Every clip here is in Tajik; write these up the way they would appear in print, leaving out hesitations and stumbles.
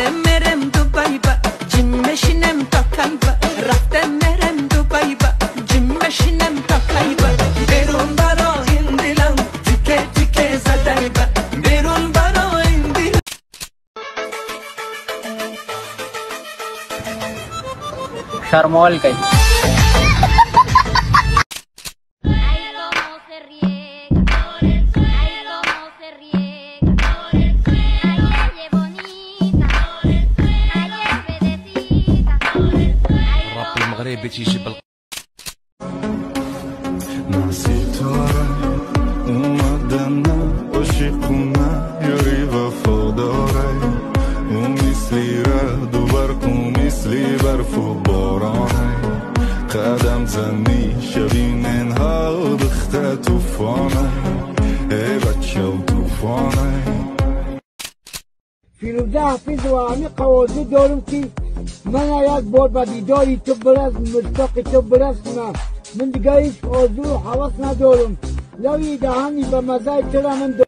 رفته مرم دبی با جیم مشینم تا کی با رفته مرم دبی با جیم مشینم تا کی با بیرون برا این دلم تیکه تیکه زده با بیرون برا این دلم. شرمال کئی المغربي تيجيب فیروزه حفیظ و عمیق آوازه دارم که من یک بار به دیداری تو برسم، مشتاق تو برسم. من دیگه هیچ آرزو و هوس ندارم. لوی دهانی به مزه تو را من دارم.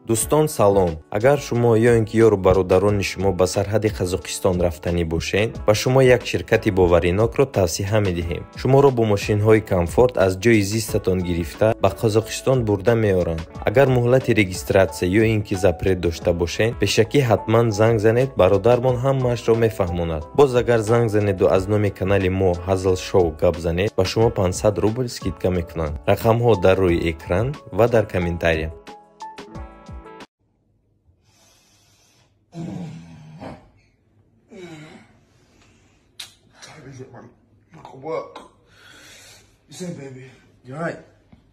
Дӯстон салом. Агар шумо ё ин ки ёру бародарони шумо ба сарҳади Қазоқистон рафтанӣ бошед, ба шумо як ширкати боваринокро тавсиҳа медиҳем. Шуморо бо мошинҳои комфорт аз ҷои зистатон гирифта ба Қазоқистон бурда меоранд. Агар муҳлати регистратсия ё ин ки запрет дошта бошед, пешакӣ ҳатман занг занед, бародармон ҳамаашро мефаҳмонад. Боз агар занг занеду аз номи канали мо Ҳазл Шоу гап занед, ба шумо 500 рубл скидка мекунанд. Рақамҳо дар рӯи экран ва дар комментария. Is it, man? I got work. You say, baby? You alright?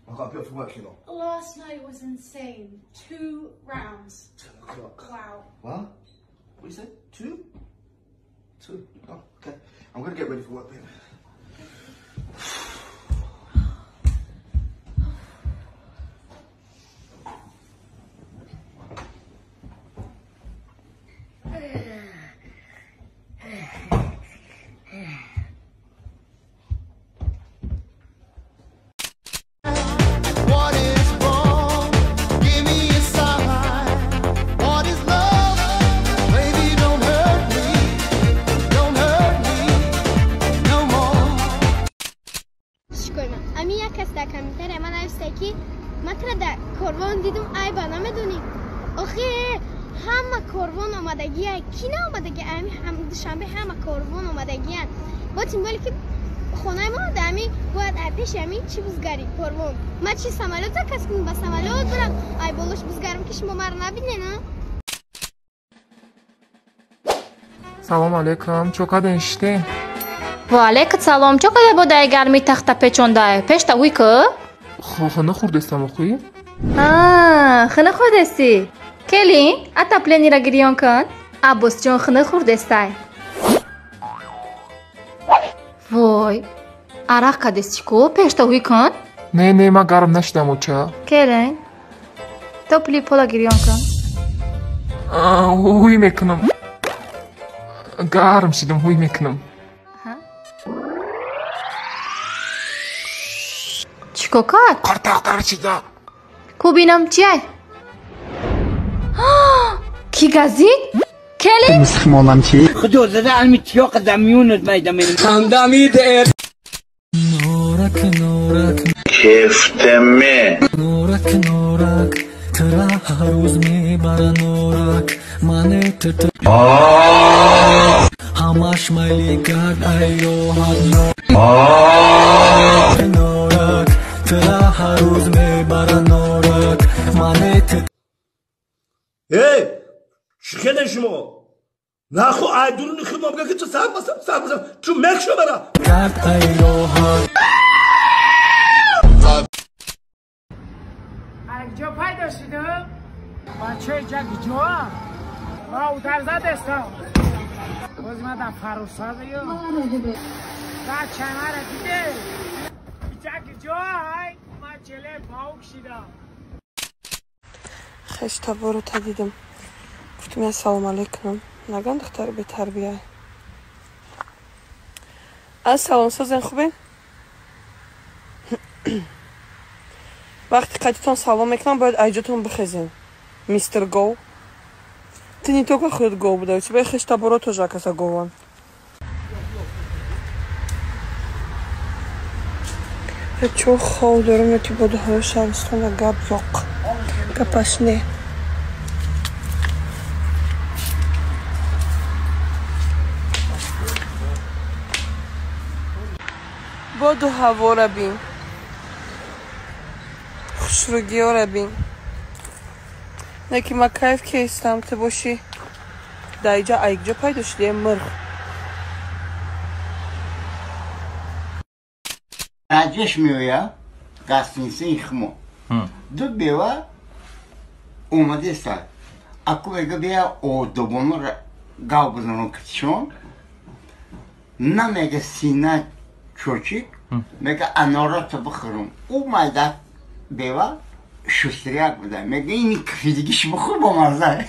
I got a bit for work, you know. Last night was insane. 2 rounds. 2 o'clock. Wow. What? What you say? 2? 2. Oh, okay. I'm gonna get ready for work, baby. Ами як кас дар комментария ман нависта ки ман тура дар корвон дидум, айба намедонӣ. Охе ҳама корвон омадагия, ки наомадаги? Ами Душанбе ҳама корвон омадагиянд. Бо тимболи ки хонаи мо дар ами бояд ай пеши ами чӣ бузгари корвон. Ман чи самолёт заказ кунам, ба самолёт бурам, ай болош бузгарам ки шумо маро набинен, а? Салом алейкум, чо каден шите? Ва алейкум салом. Чо када бодай гарми тахта печондай? Пешта уй ку? Хона хурдестам охи? А, хона хурдести. Келин, отопленира гирён кун. Аббосҷон хона хурдестай. Вой, арақ кадести ку? Пешта уй кун? Не, не, ма гарм нашидам оча. Келин, топли пола гирён кун. Ҳуй мекунам. Гарм шидам, ҳуй мекунам. Чико кард? Қартақтар шида. Ку бинам чиай? Ки газид? Келин? Мусулмонам чи? Худо зада ами тиёқ замюнат майда мен. Хандамид Норак норак кефтеме норак норак тра ҳар рӯз мебара норак мане тт ҳамаш майли кард ай роҳат норак тра ҳар рӯз мебара норак мане т Эй, чӣ хеле шумо? Наху айдуруни хидмат ки ту сар басам, сар басам. Чу мекшо бара. Кард ай роҳа. Ҷо пайдо шудам? Бачаи ҷа ҷоа? Ма удар задестам. Боз ма дар Фаруса биём. Чамара диде. Иҷа ҷоа ай? Ма челе паук шидам. Хештаборота дидам. Гуфтам, я салом алейкум. Наган духтари бетарбия. Ассалом, созен, хубен? Вақти қатитон салом мекунам, бояд айҷотон бихезен. Мистер Гов. Ты не только худат гов буда, у тебя хештаборо тоже акаса гован. Чун хов дорам, ё ки боду ҳаво шаҳристона гап ёқ. Гапаш не. Боду ҳавора бин. Хушрӯгиёра бин. Не ки ма кайф кестам, ту бошӣ. Дар иҷа айкҷо пайдо шудӣ, мирғ. Раҷеш меояд гостиницаи хумо. Ду бева омадеста. Аку мега бия одобоно гав бизанон китшон. На мега сина чочик, мега анорото бихӯрум. Ӯ майда бева шустрияк буда. Мега ини кифидигиш бихӯр, бомазза.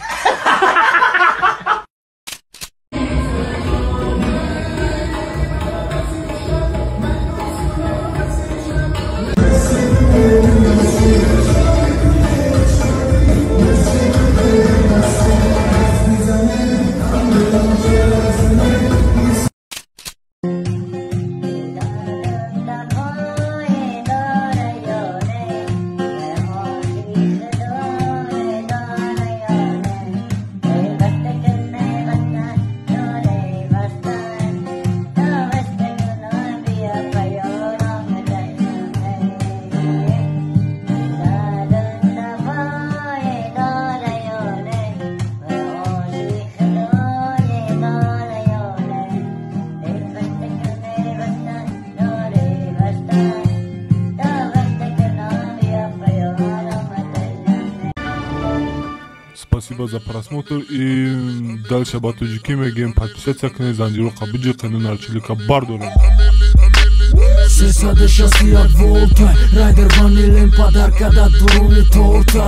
Спасибо за просмотр и дальше ба тоҷикӣ мегӯем: подписаться кунед, занҷироқа биҷиқену нарчилика бардорем. 361 волта райдер ванилен подарка да дуруни торта.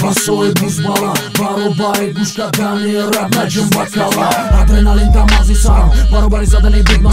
Басои бузбала баробари гӯш кардани раб наҷум ба кала. Адреналин дар мағзи сарам баробари задани бигма.